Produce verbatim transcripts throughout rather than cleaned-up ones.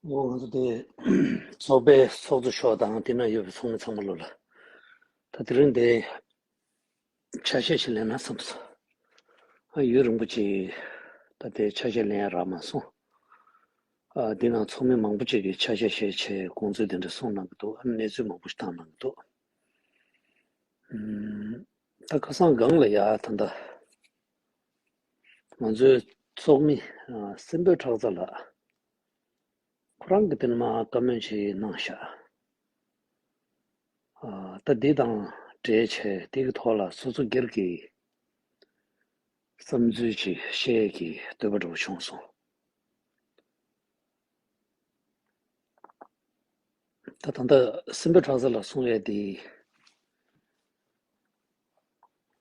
འོ་ང་ཚོ་དེ་ཚོགས་པའི་ཚོགས་གཙོ་མཆོག་དང་དེ་ན་ཡོད་པའི་ཚོགས་མི་ཚང་མ་ལོ་ལ་ད་དེ་རིང་དེ་ཆ་ཤས་ཤིག་ལེན་ན་བསམ་སོང་། ཨ་ཡུན་རིང་པོ་ཅིག་ད་དེ་ཆ་ཤས་ལེན་ཡ་རག་མ་སོང་། ཨ་དེ་ན་ཚོགས་མི་མང་པོ་ཅིག་གིས་ཆ་ཤས་བཤད་ཆེད་དགོངས་ཚུལ་དེ་འདྲ་གསུངས་གནང་གི་འདུག་ཨ་གནས་ཚུལ་མང་པོ་ཞིག་བཏང་གནང་གི་འདུག་ཨུམ། ད་ཁ་སང་སྒང་ལ་ཡ་ད་ལྟ་ང་ཚོའི་ཚོགས་མི་ཨ་སྲིན་པོ་ཁྲག་རྩ་ལགས་ཁོ་རང་གིས་དེ་ནས་མར་བཀའ་མོལ་ཅིག་གནང་ཤག་ཨ་ད་འདི་དང་འབྲེལ་བྱས་དེ་གི་ཐོག་ལ་སོ་སོ་སྒེར་གྱི་བསམ་ཚུལ་ཅིག་བཤད་ཀྱི་འདོད་པ་འདྲ་བོ་བྱུང་སོང་། ད་ད་ལྟ་སྲིན་པོ་ཁྲག་རྩ་ལགས་གསུང་ཡས་དེ།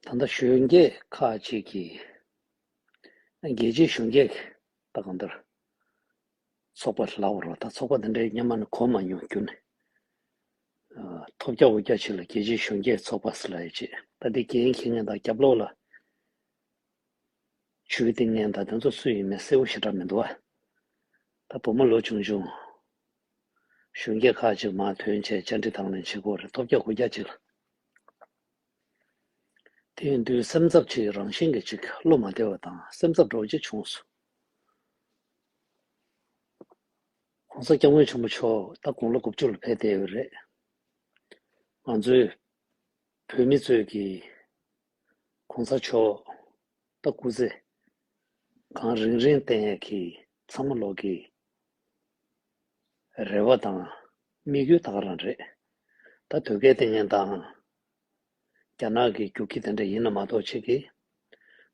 ད་ལྟ་གཞོན་སྐྱེས་ཁག་ཅིག་གིས་རྒྱལ་སྤྱིའི་གཞོན་སྐྱེས་ད་གང་ལྟར་ཚོགས་པ་ལབ་རོགས། ད་ཚོགས་པ་དེ་འདྲའི་སྔོན་མ་ནས་གོ་མ་མྱོང་རྒྱུ་ནས། ཨ་ཐོབ་རྒྱག་འོ་རྒྱག་ཅིག་ལ་རྒྱལ་སྤྱིའི་གཞོན་སྐྱེས་ཚོགས་པ་ཟེར་ལབ་ཡས་ཅིག་ད་འདི་འགན་འཁྱེར་མཁན་དང་རྒྱབ་ལོགས་ལ་ཇུས་གཏིང་ངན་དང་དེ་ཚོ་སུ་ཡིན་མིན་གསལ་པོ་ཞེ་དྲག་མི་འདུག་བ། ད་བུ་མོ་ལོ་ཆུང་ཆུང་གཞོན་སྐྱེས་ཁག་ཅིག་མར་ཐོན་བྱས་བཅར་འདྲི་དང་ལེན་བྱེད་དགོས་རེད། ཐོབ་རྒྱག་འོ་རྒྱག་ཅིག་ལ། དེ་ཡིན་དུས་སེམས་འཚབ་ཅིག་རང་བཞིན་གྱིས་ཅིག་བློ་མ་བདེ་བ་དང་སེམས་འཚབ་འདྲ་བོ་ཅིག་བྱུང་སོང་།༸གོང་ས་༸སྐྱབས་མགོན་ཆེན་པོ་མཆོག་ད་དགུང་ལོ་དགུ་བཅུ་ལ་ཕེབས་བསྡད་ཡོད་རེད། ང་ཚོའི་བོད་མི་ཚོས་ཀྱིས་༸གོང་ས་མཆོག་ད་སྐུ་ཚེ་གང་རིང་རིང་བརྟན་ཡས་ཀྱི་ཚང་མ་ལོག་གི་རེ་བ་དང་དམིགས་ཡུལ་ད་ག་རང་རེད། ད་དོལ་རྒྱལ་བསྟེན་མཁན་དང་རྒྱ་ནག་གི་རྒྱུག་ཁྱི་དེ་འདྲ་ཡིན་ན་མ་གཏོགས་ཅིག་གིས་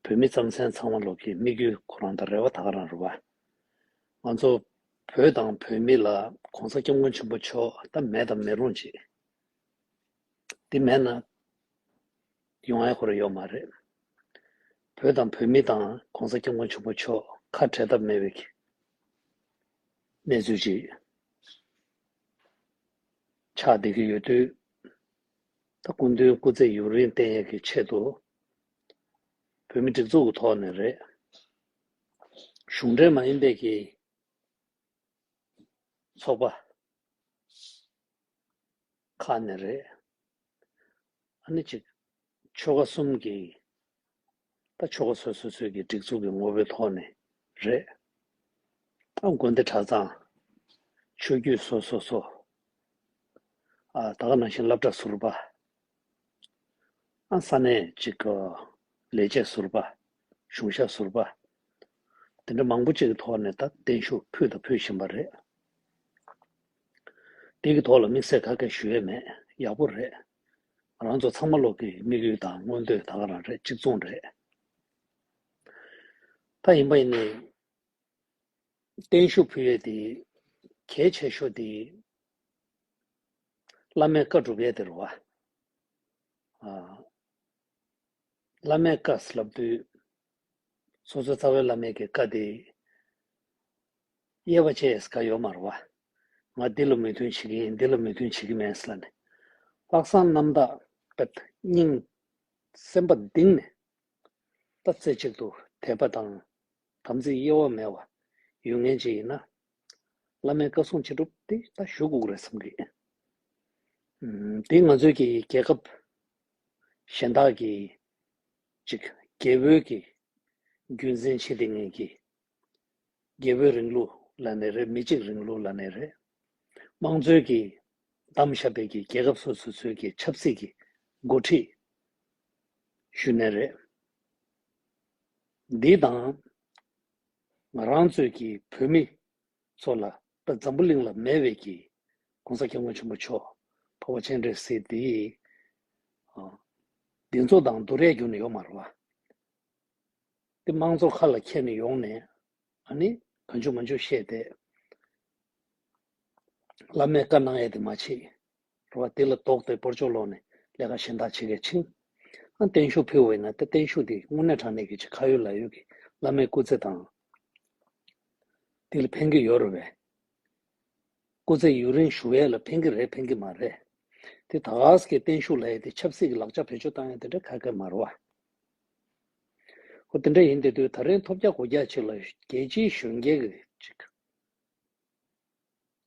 བོད་མི་རྩམ་ཟན་ཚང་མ་ལོག་གི་དམིགས་ཡུལ་ཁོ་རང་དང་རེ་བ་ད་ག་རང་རེད་བ། ང་ཚོ་བོད་དང་བོད་མི་ལ་༸གོང་ས་༸སྐྱབས་མགོན་ཆེན་པོ་མཆོག་ད་མེད་དང་མེད་རུང་ཅིག་འདི་མེད་ན་ཡོང་ཡ་ཁོ་རང་ཡོད་མ་རེད། བོད་དང་བོད་མི་དང་༸གོང་ས་༸སྐྱབས་མགོན་ཆེན་པོ་མཆོག་ཁ་བྲལ་ཐབས་མེད་པའི་གནས་ཚུལ་ཅིག་ཆགས་བསྡད་ཀྱི་ཡོད་དུས། ད་སྐུ་མདུན་སྐུ་ཚེ་ཡུན་རིང་བརྟན་ཡས་ཀྱི་ཆེད་དུ་བོད་མི་སྒྲིག་འཛུགས་ཀྱི་ཐོག་ནས་རེད། གཞུང་འབྲེལ་མ་ཡིན་པའི་གི་ཚོགས་པ་ཁག་ནས་རེད། ཨ་ནི་ཅིག་ཆོལ་ཁ་གསུམ་གྱི་ད་ཆོལ་ཁ་སོ་སོ་སོའི་གི་སྒྲིག་འཛུགས་ཀྱི་ངོ་བོའི་ཐོག་ནས་རེད། ད་དགོན་སྡེ་གྲྭ་ཚང་ཆོས་བརྒྱུད་སོ་སོ་སོ། ཨ་ད་ག་ནང་བཞིན་སློབ་གྲྭ་ཟུར་པ། ཨ་ས་གནས་གཅིག་གི་ལས་བྱེད་ཟུར་པ། གཞུང་ཞབས་ཟུར་པ། དེ་འདྲ་མང་པོ་ཅིག་གི་ཐོག་ནས་ད་བརྟན་བཞུགས་ཕུལ་དང་ཕུལ་བཞིན་པ་རེད། དེ་གི་ཐོག་ལ་དམིགས་བསལ་ག་གེ་ཞུ་ཡས་མེད། ཡག་པོ་རེད། ང་རང་ཚོ་ཚང་མ་ལོག་གི་དམིགས་ཡུལ་དང་མངོན་འདོད་ད་ག་རང་རེད། གཅིག་མཚུངས་རེད། ད་ཡིན་པ་ཡིན་ནའི་བརྟན་བཞུགས་ཕུལ་ཡས་དེ་གལ་ཆེ་ཤོས་དེ་བླ་མའི་བཀའ་སྒྲུབ་ཡས་དེ་རེད་བ། ཨ། བླ་མའི་བཀའ་ལབ་དུས་སོ་སོའི་རྩ་བའི་བླ་མའི་གི་བཀའ་དེ་དབྱེ་བ་ཕྱེ་ཡས་ག་ཡོད་མ་རེད་བ། ང་འདི་ལ་མོས་མཐུན་བྱེད་ཀྱི་ཡིན། འདི་ལ་མོས་མཐུན་བྱེད་ཀྱི་མིན་ཟེར་ལབ་ནས། ལྷག་བསམ་རྣམ་དག་པའི་སྙིང་སེམས་པ་གཏིང་ནས་ད་རྩེ་གཅིག་ཏུ་དད་པ་དང་དམ་ཚིག་གཡོ་བ་མེད་པ་ཡོད་མཁན་ཅིག་ཡིན་ན། བླ་མའི་བཀའ་གསུང་ཅི་སྒྲུབ་དེ་ད་ཞུ་དགོས་ཀྱི་རེད་བསམ་གི། ཨུམ། དེ་ང་ཚོའི་གི་རྒྱལ་ཁབ་གཞན་དག་གི་ཅིག་རྒྱལ་པོའི་གི་རྒྱུན་འཛིན་བྱེད་བསྡད་མཁན་གྱི་རྒྱལ་པོའི་རིང་ལུགས་ལབ་ནའི་རེད། མི་གཅིག་རིང་ལུགས་ལབ་ནའི་རེད། དམངས་གཙོའི་གི་བདམས་བཞག་པའི་གི་རྒྱལ་ཁབ་སོ་སོ་སོའི་གི་ཆབ་སྲིད་ཀྱི་འགོ་ཁྲིད་ཞུ་ནའི་རེད། འདི་དང་ང་རང་ཚོའི་གི་བོད་མི་ཚོ་ལ་ད་འཛམ་བུ་གླིང་ལ་མེད་པའི་གི་༸གོང་ས་༸སྐྱབས་མགོན་ཆེན་པོ་མཆོག་འཕགས་པ་སྤྱན་རས་གཟིགས་འདི་ཨ་འདི་ཚོ་དང་བསྡུར་ཡས་རྒྱུ་ནི་ཡོད་མ་རེད་བ། དེ་དམངས་གཙོ་ཁ་ལ་འཁྱེར་ནས་ཡོང་ནས་ཨ་ནི་གང་བྱུང་མང་བྱུང་བཤད་དེ། བླ་མས་བཀའ་གནང་ཡས་དེ་མ་བྱེད། རེད་བ། དེ་ལ་ལྡོག་སྟེ་སྤོར་ཆོག་ལོག་ནས་ལས་ཀ་གཞན་དག་བྱེད་མཁན་ཕྱིན། ཨ་བརྟན་བཞུགས་ཕུལ་བ་ཡིན་ན་ད་བརྟན་བཞུགས་དེ་དངོས་གནས་དྲང་གནས་ཀྱི་ཅིག་ཁ་ཡོད་ལག་ཡོད་ཀྱི་བླ་མའི་སྐུ་ཚེ་དང་། དེ་ལ་ཕན་གྱི་ཡོད་རེད་བས། སྐུ་ཚེ་ཡུན་རིང་བཞུགས་ཡས་ལ་ཕན་གྱི་རེད་ཕན་གྱི་མ་རེད། དེ་ད་ག་ཟེ་གི་བརྟན་བཞུགས་ལབ་ཡས་དེ་ཆབ་སྲིད་ཀྱི་ལག་ཆ་བེད་སྤྱོད་བཏང་ཡས་དེ་འདྲ་ག་གེ་མ་རེད་བ། ཨོ་དེ་འདྲ་ཡིན་དེ་དུས་ད་རིང་ཐོབ་རྒྱག་གོ་རྒྱག་ཅིག་ལ་རྒྱལ་སྤྱིའི་གཞོན་སྐྱེས་ཀྱི་ཅིག་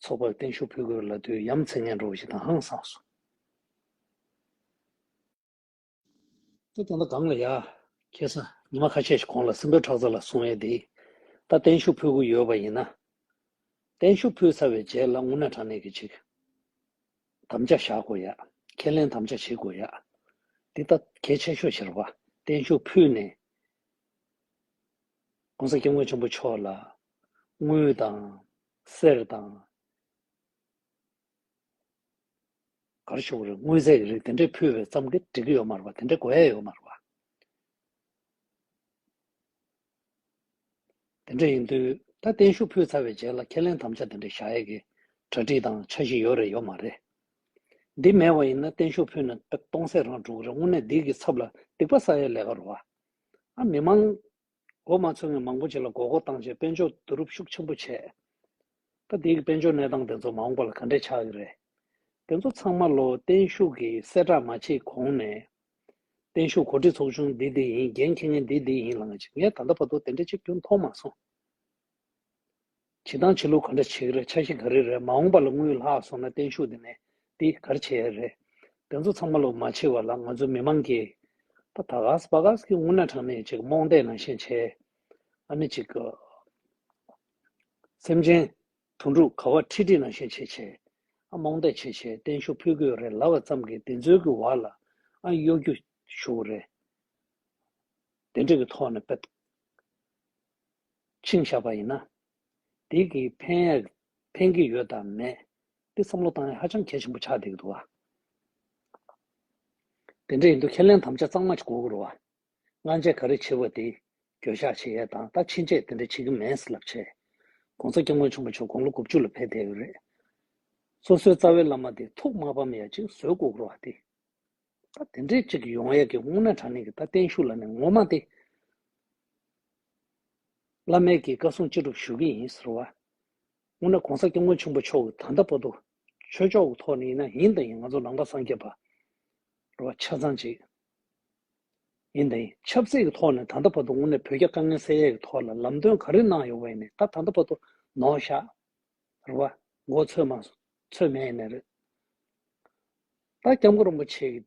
ཚོགས་པར་བརྟན་བཞུགས་ཕུལ་དགོས་ལབ་དུས་ཡ་མཚན་སྙན་འགྲོ་བ་ཞིག་དང་ཧང་སངས་སོང་། ད་ད་ལྟ་གང་ལ་ཡ། ཁ་སང་ཉི་མ་ཁ་ཤས་ཤིག་གོང་ལ་སྲིན་པོ་ཁྲག་རྩ་ལགས་གསུང་ཡས་དེ། ད་བརྟན་བཞུགས་ཕུལ་དགོས་ཡོད་པ་ཡིན་ན། བརྟན་བཞུགས་ཕུལ་ཚར་བའི་རྗེས་ལ་དངོས་གནས་དྲང་གནས་ཀྱི་ཅིག་དམ་བཅའ་བཞག་དགོས་ཡ། ཁས་ལེན་དམ་བཅའ་བྱེད་དགོས་ཡ། འདི་ད་གལ་ཆེ་ཤོས་ཤིག་རེད་བ། བརྟན་བཞུགས་ཕུལ་ནས། ༸གོང་ས་༸སྐྱབས་མགོན་ཆེན་པོ་མཆོག་ལ་དངུལ་དང་། གསེར་དང་། ག་རེ་ཞུ་དགོས་རེད། དངོས་རྫས་ཀྱི་རིགས་དེ་འདྲས་ཕུལ་བའི་ཙམ་གྱིས་འགྲིག་གི་ཡོད་མ་རེད་པ། དེ་འདྲས་དགོས་ཡ་ཡོད་མ་རེད་པ། དེ་འདྲས་ཡིན་དུས་ད་བརྟན་བཞུགས་ཕུལ་ཚར་བའི་རྗེས་ལ་ཁས་ལེན་དམ་བཅའ་དེ་འདྲས་བཞག་ཡས་ཀྱི་གྲ་སྒྲིག་དང་འཆར་གཞི་ཡོད་རེད་ཡོད་མ་རེད། འདི་མེད་པ་ཡིན་ན་བརྟན་བཞུགས་ཕུལ་ནས་སྟོང་ཟད་རང་འགྲོ་གི་རེད། དངོས་གནས་འདི་གི་ཚབ་ལ་སྡིག་པ་བསགས་ཡས་ལས་ཀ་རེད་བ། ཨ་མི་མང་མགོ་མ་ཚོས་མཁན་མང་པོ་ཅིག་ལ་མགོ་སྐོར་བཏང་བྱས་དཔལ་འབྱོར་བསྡུ་རུབ་ཤུགས་ཆེན་པོ་བྱས། ད་དེའི་དཔལ་འབྱོར་གནས་སྟངས་དེ་ཚོ་མ་འོངས་པ་ལ་ག་འདྲས་ཆགས་ཀྱི་རེད། དེ་ཚོ་ཚང་མ་ལོ་བརྟན་བཞུགས་ཀྱི་གསལ་བསྒྲགས་མ་བྱེད་གོང་ནས། བརྟན་བཞུགས་གོ་སྒྲིག་ཚོགས་ཆུང་འདི་འདི་ཡིན། འགན་འཁྱེར་མཁན་འདི་འདི་ཡིན་ལབ་མཁན་ཅིག་ངས་ད་ལྟ་བར་དུ་དེ་འདྲས་ཅིག་རྒྱུན་མཐོང་མ་སོང་། བྱེད་སྟངས་བྱེད་ལུགས་ག་འདྲ་བྱེད་ཀྱི་རེད། འཆར་གཞི་ག་རེ་རེད། མ་འོངས་པ་ལ་དངུལ་ལྷག་སོང་ན་བརྟན་བཞུགས་འདི་ནས་འདི་ག་རེ་བྱེད་ཡ་རེད། དེ་ཚོ་ཚང་མ་ལོ་མ་བྱེད་པ་ལ་ང་ཚོ་མི་མང་གིས་ད་ད་ག་ས་པ་ག་ས་གི་དངོས་གནས་དྲང་གནས་ཅིག་རྨོངས་དད་ནང་བཞིན་བྱས། ཨ་ནི་ཅིག་གི་སེམས་ཅན་དོན་གྲུབ་ག་བ་ཁྲིད་ཁྲིད་ནང་བཞིན་བྱས་བྱས། ཨ་རྨོངས་དད་བྱས་བྱས་བརྟན་བཞུགས་ཕུལ་དགོས་རེད་ལབ་པ་ཙམ་གྱིས་དེ་ཚོའི་གི་བར་ལ་ཨ་གཡོ་སྒྱུ་ཞུ་གི་རེད། དེ་འདྲ་གི་ཐོག་ནས་དཔེ་ཕྱིན་བཞག་པ་ཡིན་ན། དེ་གིས་ཕན་ཡ་ཕན་གྱི་ཡོད་དམ་མེད། དེ་བསམ་བློ་བཏང་ཡ་ཧ་ཅང་གལ་ཆེན་པོ་ཆགས་བསྡད་ཀྱི་འདུག་བ། དེ་འདྲ་ཡིན་དུས་ཁས་ལེན་དམ་བཅའ་གཙང་མ་ཞིག་དགོས་ཀྱི་རེད་བ། སྔ་རྗེས་ག་རེ་བྱས་པ་དེ་འགྱོད་བཤགས་བྱེད་ཡས་དང་། ད་ཕྱིན་ཆད་དེ་འདྲ་བྱེད་ཀྱི་མེད་ཟེར་ལབ་བྱས། ༸གོང་ས་༸སྐྱབས་མགོན་ཆེན་པོ་མཆོག་དགུང་ལོ་དགུ་བཅུ་ལ་ཕེབས་བསྡད་ཡོད་རེད། སོ་སོའི་རྩ་བའི་བླ་མ་དེ་ཐུགས་མ་ཕམ་ཡ་ཅིག་བཟོ་དགོས་ཀྱི་རེད་བ་དེ། ད་དེ་འདྲས་ཅིག་ཡོང་ཡས་ཀྱི་དངོས་གནས་དྲང་གནས་ཀྱི་ད་བརྟན་བཞུགས་ལབ་ནས་ངོ་མ་དེ། བླ་མའི་གི་བཀའ་གསུང་ཅི་སྒྲུབ་ཞུ་གི་ཡིན་ཟེར་བ། དངོས་གནས་༸གོང་ས་༸སྐྱབས་མགོན་ཆེན་པོ་མཆོག་གིས་ད་ལྟ་བར་དུ་ཆོས་ཕྱོགས་ཀྱི་ཐོག་ནས་ཡིན་ན་ཡིན་དང་ཡིན། ང་ཚོ་ནང་པ་སངས་རྒྱས་པ་རེད་བ། ཆ་ཚང་ཅིག་ཡིན་དང་ཡིན། ཆབ་སྲིད་ཀྱི་ཐོག་ནས་ད་ལྟ་བར་དུ་དངོས་གནས་བོད་རྒྱ་དཀའ་ངལ་སེལ་ཡས་ཀྱི་ཐོག་ལ་ལམ་སྟོན་ག་རེ་གནང་ཡོད་པ་ཡིན་ནའི་ད་ད་ལྟ་བར་དུ་ནོར་བཞག་རེད་བ། མགོ་ཚོས་མ་ཚོས་མེད་ཡིན་ནའི་རེད། ད་༸སྐྱབས་མགོན་རིན་པོ་ཆེ་གི་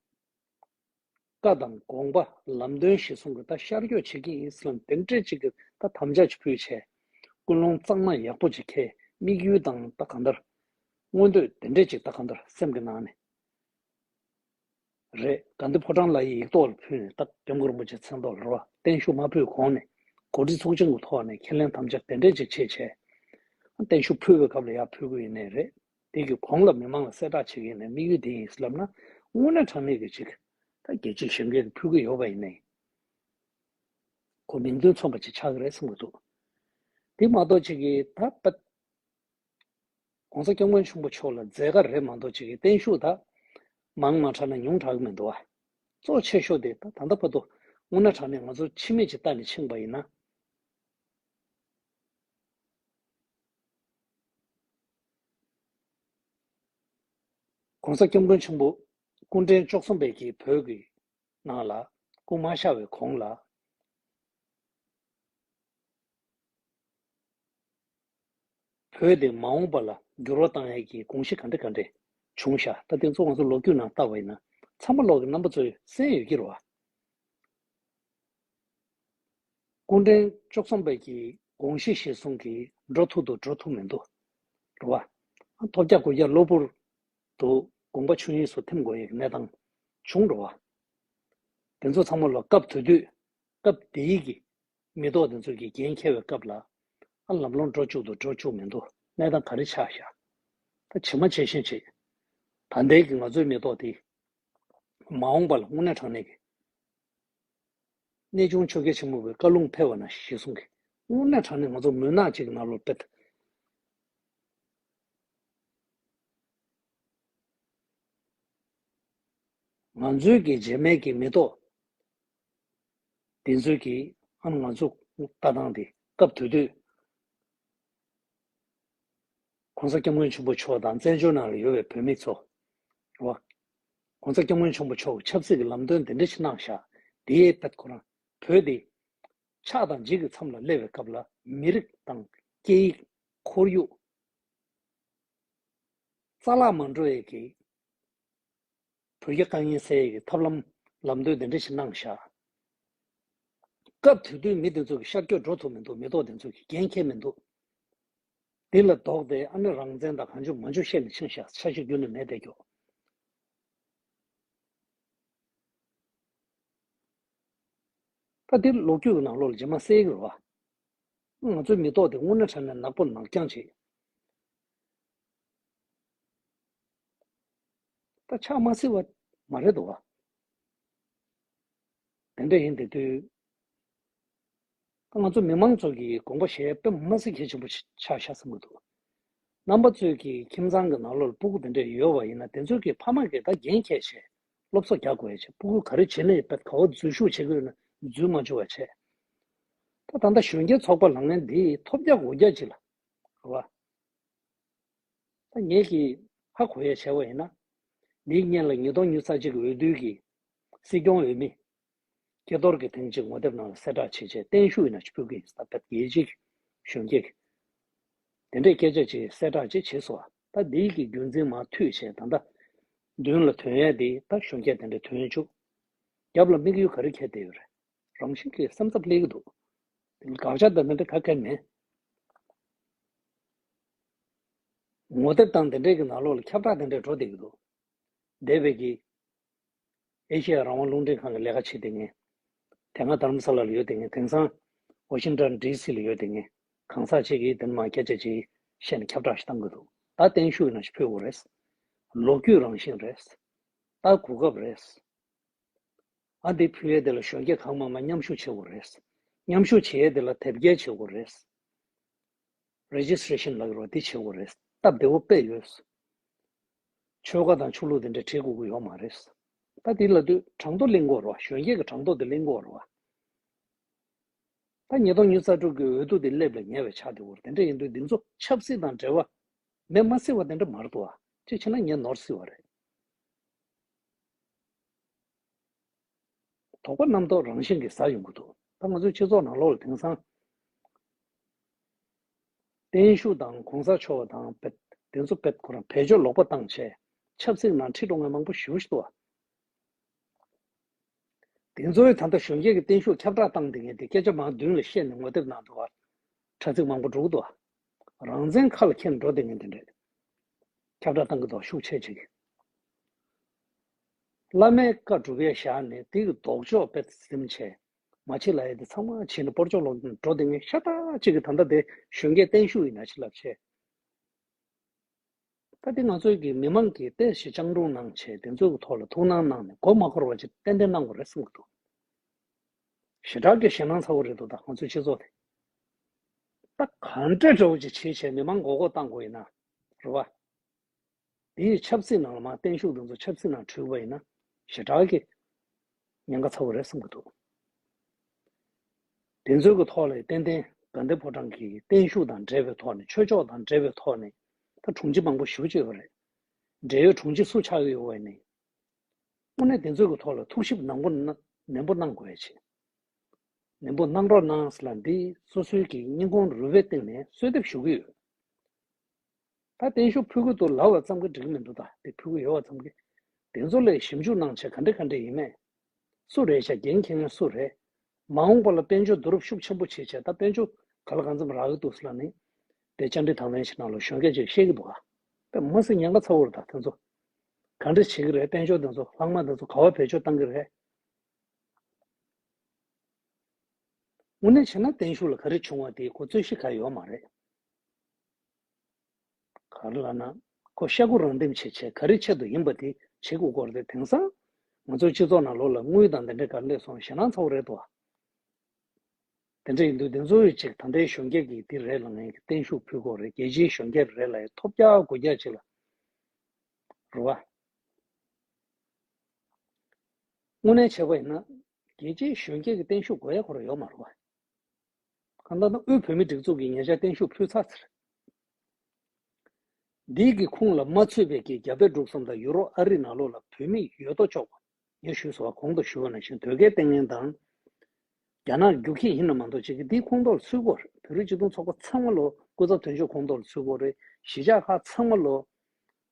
བཀའ་དང་དགོངས་པ་ལམ་སྟོན་གཞིར་བཟུང་གི་ད་ཤར་བསྐྱོད་བྱེད་ཀྱི་ཡིན་ཟེར་ལབ་དེ་འདྲས་ཅིག་གི་ད་དམ་བཅའ་ཅིག་ཕུལ་བྱས། ཀུན་སློང་གཙང་མ་ཡག་པོ་ཅིག་འཁྱེར། དམིགས་ཡུལ་དང་ད་གང་ལྟར་མངོན་འདོད་དེ་འདྲས་ཅིག་ད་གང་ལྟར་སེམས་ཀྱི་ནང་ནས་རེད། དགའ་ལྡན་ཕོ་བྲང་ལ་ཡི་ཡིག་ཐོག་ལ་ཕུལ་ནས་ད་༸སྐྱབས་མགོན་རིན་པོ་ཆེ་མཚན་ཐོག་ལ་རེད་བ། བརྟན་བཞུགས་མ་ཕུལ་གོང་ནས་གོ་སྒྲིག་ཚོགས་ཆུང་གི་ཐོག་ནས་ཁས་ལེན་དམ་བཅའ་དེ་འདྲས་ཅིག་བྱས་བྱས། བརྟན་བཞུགས་ཕུལ་བའི་སྐབས་ལ་ཡར་ཕུལ་དགོས་ཡིན་ནའི་རེད། དེ་གི་གོང་ལ་མི་མང་ལ་གསལ་བསྒྲགས་བྱེད་ཀྱི་ཡིན་ནའི་དམིགས་ཡུལ་དེ་ཡིན་ཟེར་ལབ་ན། དངོས་གནས་དྲང་གནས་ཀྱི་ཅིག་ད་རྒྱལ་སྤྱིའི་གཞོན་སྐྱེས་ཀྱིས་ཕུལ་གྱི་ཡོད་པ་ཡིན་ནའི། ཁོ་མིང་དོན་མཚུངས་པ་ཅིག་ཆགས་ཀྱི་རེད་བསམ་གྱི་འདུག་དེ་མ་གཏོགས་ཅིག་གིས་ད་ད་༸གོང་ས་༸སྐྱབས་མགོན་ཆེན་པོ་མཆོག་ལ་མཛད་དཀའ་རེད་མ་གཏོགས་ཅིག་གིས་བརྟན་བཞུགས་ད་མང་མ་དྲགས་ན་ཉུང་དྲགས་ཀྱི་མི་འདུག་བ། གཙོ་ཆེ་ཤོས་དེ་ད་ད་ལྟ་བར་དུ་དངོས་གནས་དྲང་གནས་ང་ཚོ་ཕྱི་མིག་ཅིག་ལྟ་ནས་ཕྱིན་པ་ཡིན་ན། ༸གོང་ས་༸སྐྱབས་མགོན་ཆེན་པོ་སྐུ་ཕྲེང་བཅུ་གསུམ་པའི་གི་བོད་ཀྱི་ནང་ལ་སྐུ་མ་གཤེགས་པའི་གོང་ལ། བོད་དེ་མ་འོངས་པ་ལ་འགྱུར་བ་བཏང་ཡས་ཀྱི་དགོངས་གཞི་ག་འདྲ་ག་འདྲ་བྱུང་ཤག་ད་དེ་ཚོ་ང་ཚོ་ལོ་རྒྱུས་ནང་བལྟ་བ་ཡིན་ན་ཚང་མ་ལོག་གི་རྣམ་པ་ཚོས་གསན་ཡོད་ཀྱི་རེད་བ། སྐུ་ཕྲེང་བཅུ་གསུམ་པའི་གི་དགོངས་གཞི་གཞིར་བཟུང་གིས་འགྲོ་ཐུབ་འདུག་འགྲོ་ཐུབ་མི་འདུག་རེད་བ། ཐོབ་རྒྱག་གོ་རྒྱག་གློ་བུར་དུ་དགོངས་པ་ཆོས་དབྱིངས་སུ་ཐིམ་དགོས་ཡས་ཀྱི་གནས་སྟངས་བྱུང་རེད་བ། དེ་ཚོ་ཚང་མ་ལ་སྐབས་དེ་དུས་སྐབས་དེའི་གི་མི་ཐོག་དེ་ཚོས་ཀྱི་འགན་འཁྱེར་བའི་སྐབས་ལ་ཨ་ལམ་ལྷོང་འགྲོ་བཅུག་འདུག་འགྲོ་བཅུག་མི་འདུག་གནས་སྟངས་ག་རེ་ཆགས་ཤག་ད་ཇི་མ་ཇི་བཞིན་བྱེད། ད་ལྟའི་གི་ང་ཚོའི་མི་ཐོག་དེ་མ་འོངས་པ་ལ་དངོས་གནས་དྲང་གནས་ཀྱི་གནས་ཆུང་ཆོས་རྒྱལ་ཆེན་པོ་གི་བཀའ་ལུང་ཕེབས་པ་ན་གཞི་བཟུང་གི་དངོས་གནས་དྲང་གནས་ང་ཚོ་མུན་ནག་ཅིག་གི་ནང་ལོགས་དཔེ། ང་ཚོའི་གི་རྗེས་མའི་གི་མི་ཐོག་དེ་ཚོའི་གི་ཨ་ང་ཚོ་ལྟ་སྟངས་དེ་སྐབས་དེ་དུས། ༸གོང་ས་༸སྐྱབས་མགོན་ཆེན་པོ་མཆོག་དང་བཙན་བྱོལ་ནང་ལ་ཡོད་པའི་བོད་མི་ཚོ། རེད་བ། ༸གོང་ས་༸སྐྱབས་མགོན་ཆེན་པོ་མཆོག་གིས་ཆབ་སྲིད་ཀྱི་ལམ་སྟོན་དེ་འདྲ་ཞིག་གནང་བཞག་དེའི་དཔེ་ཁོ་རང་བོད་དེ་ཆགས་དང་འཇིག་གི་མཚམས་ལ་སླེབས་པའི་སྐབས་ལ་མི་རིགས་དང་སྐད་ཡིག་ཁོར་ཡུག་རྩ་བརླག་མ་འགྲོ་ཡས་ཀྱི། བོད་རྒྱ་དཀའ་ངལ་སེལ་ཡས་ཀྱི་ཐབས་ལམ་ལམ་སྟོན་དེ་འདྲ་ཞིག་གནང་བཞག་སྐབས་དེ་དུས་མི་དེ་ཚོ་གི་ཤར་བསྐྱོད་འགྲོ་ཐུབ་མི་འདུག་མི་ཐོག་དེ་ཚོ་གི་འགན་འཁྱེར་མི་འདུག་འདི་ལ་ལྡོག་སྟེ་ཨ་ནི་རང་བཙན་དང་གང་བྱུང་མང་བྱུང་བཤད་ནས་ཕྱིན་བཞག་འཆར་གཞི་རྒྱུན་ནས་མེད་བསྡད་ཀྱོག་ད་འདི་ལོ་རྒྱུས་ཀྱི་ནང་ལོགས་ལ་རྗེས་མ་གསལ་གྱི་རེད་བ། ང་ཚོའི་མི་ཐོག་དེ་དངོས་གནས་དྲང་གནས་ནག་པོ་ནག་རྐྱང་བྱེད། ད་ཆགས་མ་སྲིད་པ་མ་རེད་འདུག་བ། དེ་འདྲ་ཡིན་དེ་དུས། ད་ང་ཚོ་མི་མང་ཚོ་གིས་དགོངས་པ་བཞེས་དཔེ་མ་སྲིད་གལ་ཆེན་པོ་ཆགས་བཞག་བསམ་གྱི་འདུག་རྣམ་པ་ཚོས་ཀྱིས་ཁྱིམ་ཚང་གི་ནང་ལོགས་ལ་སྤུ་གུ་དེ་འདྲ་ཡོད་པ་ཡིན་ན་དེ་ཚོས་ཀྱིས་ཕ་མ་གིས་ད་འགན་འཁྱེར་བྱས་སློབ་གསོ་རྒྱག་དགོས་ཡ་བྱས་སྤུ་གུ་ག་རེ་བྱེད་ན་ཡོད་པ་ག་བ་འཛུལ་ཞུགས་བྱེད་དགོས་ན་འཛུལ་མ་བཅུག་པ་བྱས། ད་ད་ལྟ་གཞོན་སྐྱེས་ཚོགས་པ་ལངས་མཁན་འདི་ཐོབ་རྒྱག་འོ་རྒྱག་ཅིག་ལ་རེད་བ། ད་ངས་ཀྱིས་ཧ་གོ་ཡས་བྱས་པ་ཡིན་ན། འདིའི་སྔོན་ལ་ཉིས་སྟོང་ཉི་ཤུ་རྩ་གཅིག་གི་འོས་བསྡུ་གི་སྲིད་སྐྱོང་འོས་མི། སྐལ་རྡོར་གྱིས་ཐེངས་གཅིག་ངོ་དེབ་ནང་ལ་གསལ་བསྒྲགས་བྱས་རྗེས་བརྟན་བཞུགས་ཡིན་ན་ཕུལ་གི་ཡིན་ཟེར་ད་བེད་ཡིད་ཆེས་ཀྱི་གཞོན་སྐྱེས་ཀྱི། དེ་འདྲའི་སྐད་ཆ་ཅིག་གསལ་བསྒྲགས་ཅིག་བྱས་སོང་བ། ད་འདིའི་གི་རྒྱུན་འཛིན་མར་མཐུད་བྱས་ད་ལྟ་མདུན་ལ་ཐོན་ཡས་འདི་ད་གཞོན་སྐྱེས་དེ་འདྲ་ཐོན་བཅུག་རྒྱབ་ལ་དམིགས་ཡུལ་ག་རེ་འཁྱེར་བསྡད་ཡོད་རེད། རང་བཞིན་གྱིས་སེམས་འཚབ་སླེབས་ཀྱི་འདུག་དེ་ལ་དགག་བྱ་དང་དེ་འདྲ་ག་གེ་མེད། ངོ་དེབ་དང་དེ་འདྲའི་གི་ནང་ལོགས་ལ་ཁྱབ་བསྒྲགས་དེ་འདྲ་འགྲོ་བསྡད་ཀྱི་འདུག་འདས་པའི་གི་ཨེ་ཤེ་ཡ་རང་དབང་རླུང་འཕྲིན་ཁང་གི་ལས་ཀ་བྱེད་བསྡད་མཁན། དེ་སྔ་དྷ་རམ་ས་ལ་ལ་ཡོད་བསྡད་མཁན་དེང་སང་ཝ་ཤིང་ཊོན་ཌི་སི་ལ་ཡོད་བསྡད་མཁན་གང་ཟག་ཅིག་གིས་དེ་མ་སྐད་ཆ་ཅིག་བཤད་ནས་ཁྱབ་བསྒྲགས་ཤིག་བཏང་གི་འདུག་ད་བརྟན་བཞུགས་ཡིན་ན་ཞིག་ཕུལ་དགོས་རེད། ལོ་རྒྱུས་རང་བཞིན་རེད། ད་གོ་སྐབས་རེད། ཨ་འདི་ཕུལ་ཡས་དེ་ལ་གཞོན་སྐྱེས་གང་མང་མང་མཉམ་ཞུགས་བྱེད་དགོས་རེད། མཉམ་ཞུགས་བྱེད་ཡས་དེ་ལ་དེབ་སྐྱེལ་བྱེད་དགོས་རེད། རེ་ཇི་སི་ཊེ་རེ་ཤན་ལབ་ཀྱི་རེད་བ་འདི་བྱེད་དགོས་རེད། སྟབས་བདེ་བོ་དཔེ་ཡོད། ཆོལ་ཁ་དང་ཆོས་ལུགས་དེ་འདྲ་བྲིས་དགོས་ཀྱི་ཡོད་མ་རེད། ད་འདི་ལབ་དུས་གྲངས་ཐོ་གླེང་དགོས་རེད་བ། གཞོན་སྐྱེས་ཀྱི་གྲངས་ཐོ་དེ་གླེང་དགོས་རེད་བ། ད་ཉིས་སྟོང་ཉི་ཤུ་རྩ་དྲུག་གི་འོས་བསྡུ་དེ་སླེབས་ལ་ཉེ་བའི་ཆ་དེ་བོར་དེ་འདྲ་ཡིན་དུས་འདི་ཚོ་ཆབ་སྲིད་དང་འབྲེལ་བ་མེད་མ་སྲིད་པ་དེ་འདྲ་མ་རེད་འདུག་བ། ཅིག་བྱས་ན་ངས་ནོར་སྲིད་པ་རེད། དོགས་པ་རྣམ་རྟོག་རང་བཞིན་གྱིས་ཟ་ཡོང་གི་འདུག་ད་ང་ཚོའི་སྤྱི་ཚོགས་ནང་ལོགས་ལ་དེང་སང་བརྟན་བཞུགས་དང་གོང་ས་མཆོག་དང་བེད་དེ་ཚོ་བེད་ཁོ་རང་བེད་སྤྱོད་ལོག་པ་བཏང་བྱས་ཆབ་སྲིད་ནང་ཁྲིད་འགྲོ་མཁན་མང་པོ་ཞེ་པོ་ཞིག་འདུག་བ། དེ་ཚོའི་ད་ལྟ་གཞོན་སྐྱེས་ཀྱི་བརྟན་བཞུགས་ཁྱབ་བསྒྲགས་བཏང་བསྡད་མཁན་དེ་སྐད་ཆ་མང་མདུན་ལ་བཤད་ནས་ངོ་དེབ་ནང་དུ་བར་དྲ་ཚིགས་མང་པོ་འགྲོ་གི་འདུག་བ། རང་བཙན་ཁ་ལ་འཁྱེར་འགྲོ་བསྡད་མཁན་དེ་འདྲས་ཁྱབ་བསྒྲགས་བཏང་གི་འདུག་ཤུགས་ཆེ་ཆེ་གི། བླ་མའི་བཀའ་སྒྲུབ་ཡས་བཞག་ནས་དེ་གི་ལྡོག་ཕྱོགས་དཔེ་ཟིན་བྱས་མ་བྱེད་ལ་ཡ་དེ་ཚང་མ་བྱེད་ནས་སྤོར་ཆོག་ལོག་འགྲོ་བསྡད་མཁན་ཤ་སྟག་ཅིག་གི་ད་ལྟ་དེ་གཞོན་སྐྱེས་བརྟན་བཞུགས་ཡིན་ན་ཅི་ལབ་བྱས། ད་དེ་ང་ཚོའི་གི་མི་མང་གིས་ཏོག་ཙམ་སྤྱང་གྲུང་གནང་བྱས་དེ་ཚོའི་གི་ཐོག་ལ་ཐུགས་སྣང་གནང་ནས་མགོ་མ་འཁོར་བ་ཅིག་ཏན་ཏན་གནང་དགོས་རེད་བསམ་གི་འདུག་ཞེ་དྲག་གི་ཞེད་སྣང་ཚ་བོ་རེད་འདུག་ད་ང་ཚོའི་སྤྱི་ཚོགས་དེ། ད་གང་འདྲ་འདྲ་བོ་ཅིག་བྱེད་བྱས་མི་མང་མགོ་སྐོར་བཏང་དགོས་ཡིན་ན་རེད་བ། དེའི་ཆབ་སྲིད་ནང་ལ་མ་བརྟན་བཞུགས་དེ་ཚོ་ཆབ་སྲིད་ནང་འཁྲུལ་པ་ཡིན་ན་ཞེ་དྲག་གི་ཉེན་ཁ་ཚ་བོ་རེད་བསམ་གི་འདུག་དེ་ཚོའི་གི་ཐོག་ལ་ཏན་ཏན་དགའ་ལྡན་ཕོ་བྲང་གི་བརྟན་བཞུགས་དང་འབྲེལ་བའི་ཐོག་ནས་ཆོས་ཕྱོགས་དང་འབྲེལ་བའི་ཐོག་ནས་ད་དྲུང་ཆེ་མང་པོ་ཞེ་པོ་ཅིག་ཡོད་རེད། འབྲེལ་ཡོད་དྲུང་ཆེ་སུ་ཆགས་ཀྱི་ཡོད་པ་ཡིན་ནའི། དངོས་གནས་དེ་ཚོའི་གི་ཐོག་ལ་ཐུགས་ཞིབ་ནན་པོ་གནང་ནན་པོ་གནང་དགོས་ཡ་ཆེ། ནན་པོ་གནང་རོགས་གནང་ཟེར་ལ་འདི་སོ་སོའི་གི་སྙིང་ཁོང་རུས་པའི་གཏིང་ནས་གསོལ་འདེབས་ཞུ་གི་ཡོད། ད་བརྟན་བཞུགས་ཕུལ་གི་འདུག་ལབ་པ་ཙམ་གྱིས་འགྲིག་གི་མི་འདུག་ད་དེ་ཕུལ་གི་ཡོད་པ་ཙམ་གྱིས་དེ་ཚོ་ལ་ཞིབ་འཇུག་གནང་བྱས་ག་འདྲ་ག་འདྲ་ཡིན་མེད། སུ་རེད་ཤག་འགན་འཁྱེར་མཁན་སུ་རེད། མ་འོངས་པ་ལ་དཔལ་འབྱོར་བསྡུ་རུབ་ཤུགས་ཆེན་པོ་བྱེད་བྱས་ད་དཔལ་འབྱོར་ག་ལ་གང་འཚམ་རག་གི་འདུག་ཟེར་ལ་ནི། དེ་བཅར་འདྲི་དང་ལེན་ཞིག་ནང་ལ་གཞོན་སྐྱེས་ཅིག་བཤད་ཀྱི་འདུག་ག་དཔེ་མ་སྲིད་ཉེན་ཁ་ཚ་བོ་རེད་ད་དེ་ཚོ། ག་འདྲ་བྱེད་ཀྱི་རེད་དཔལ་འབྱོར་དེ་ཚོ་ལྷག་མ་དེ་ཚོ་ག་བ་བེད་སྤྱོད་བཏང་གི་རེད། དངོས་གནས་བྱས་ན་བརྟན་བཞུགས་ལ་ག་རེ་བྱུང་བ་དེ་ཁོ་རྩོད་གཞི་ག་ཡོད་མ་རེད། ག་རེ་ལབ་ན། ཁོ་ཤ་ཁུ་རང་འདེམས་བྱེད་བྱས་ག་རེ་ཆེད་དུ་ཡིན་པ་དེ་བྱེད་དགོས་སྐོར་དེ་དེང་སང་ང་ཚོའི་སྤྱི་ཚོགས་ནང་ལོགས་ལ་དངུལ་དང་དེ་འདྲ་ག་རེ་སླེབས་སོང་ཞེད་སྣང་ཚ་བོ་རེད་དོ། དེ་འདྲ་ཡིན་དུས་དེ་ཚོ་ཡི་ཅིག་ད་ལྟའི་གཞོན་སྐྱེས་ཀྱིས་འདི་རེད་ལ་ངས་བརྟན་བཞུགས་ཕུལ་དགོས་རེད་རྒྱལ་སྤྱིའི་གཞོན་སྐྱེས་རེད་ལ་ཡི་ཐོབ་རྒྱག་དགོས་རྒྱག་ཅིག་ལ་རུ་བ། དངོས་གནས་བྱས་པ་ཡིན་ན་རྒྱལ་སྤྱིའི་གཞོན་སྐྱེས་ཀྱི་བརྟན་བཞུགས་དགོས་ཡ་ཁོ་རང་ཡོད་མ་རུ་བ། གང་ལྟར་ན་དབུས་བོད་མིའི་སྒྲིག་འཛུགས་ཀྱིས་ཉེ་ཆར་བརྟན་བཞུགས་ཕུལ་ཚར་ཚར། འདིའི་གི་ཁུངས་ལ་མ་ཚུད་པའི་གི་རྒྱ་བལ་འབྲུག་གསུམ་དང་ཡུ་རོབ་ཨ་རི་ནང་ལོགས་ལ་བོད་མི་ཡོད་དོ་ཅོག་པ། ངས་ཞུས་སོ་བ་གོང་དུ་ཞུས་པ་ནང་བཞིན་དོལ་རྒྱལ་བསྟེན་མཁན་དང་། རྒྱ་ནག་རྒྱུག་ཁྱི་ཡིན་ན་མ་གཏོགས་ཅིག་གི་འདིའི་ཁོངས་གཏོགས་ལ་ཚུད་དགོས་རེད། བོད་རིགས་སྤྱི་མཐུན་ཚོགས་པ་ཚང་མ་ལོ་སྐུ་ཚབ་དོན་གཅོད་ཁོངས་གཏོགས་ལ་ཚུད་དགོས་རེད། གཞིས་ཆགས་ཁག་ཚང་མ་ལོ།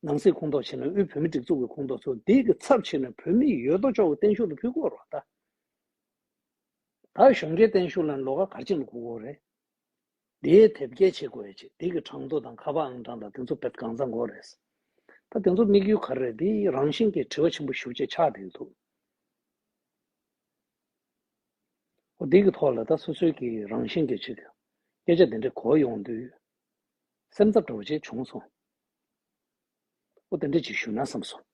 ནང་སྲིད་ཁོངས་གཏོགས་བྱས་ན་དབུས་བོད་མིའི་སྒྲིག་འཛུགས་ཀྱི་ཁོངས་གཏོགས་ཚོ་འདི་གི་ཚབ་བྱས་ནས་བོད་མི་ཡོད་དོ་ཅོག་གི་བརྟན་བཞུགས་ལ་ཕུལ་དགོས་རེད་ད། ད་གཞོན་སྐྱེས་བརྟན་བཞུགས་ལ་ལོགས་ཀ་ག་རེ་བྱས་ནས་དགོས་ཀྱི་རེད། དེའི་དེབ་སྐྱེལ་བྱེད་དགོས་ཡ་ཆེ། དེ་གི་གྲངས་ཐོ་དང་ཁ་པར་ཨང་གྲངས་དང་དེ་ཚོ་དཔེ་གང་ཚང་དགོས་རེད། ད་དེ་ཚོ་དམིགས་ཡུལ་ག་རེ་རེད། དེ་རང་བཞིན་གྱི་དྲི་བ་ཆེན་པོ་ཞེ་པོ་ཅིག་ཆགས་བསྡད་ཀྱི་འདུག་འོ་དེ་གི་ཐོག་ལ་ད་སོ་སོའི་གི་རང་བཞིན་གྱི་ཆེད་དུ་སྐད་ཆ་དེ་འདྲ་གོ་ཡོང་དུས་སེམས་འཚབ་འདྲ་བོ་ཅིག་བྱུང་སོང་། འོ་དེ་འདྲ་ཅིག་ཞུ་ན་བསམ་སོང་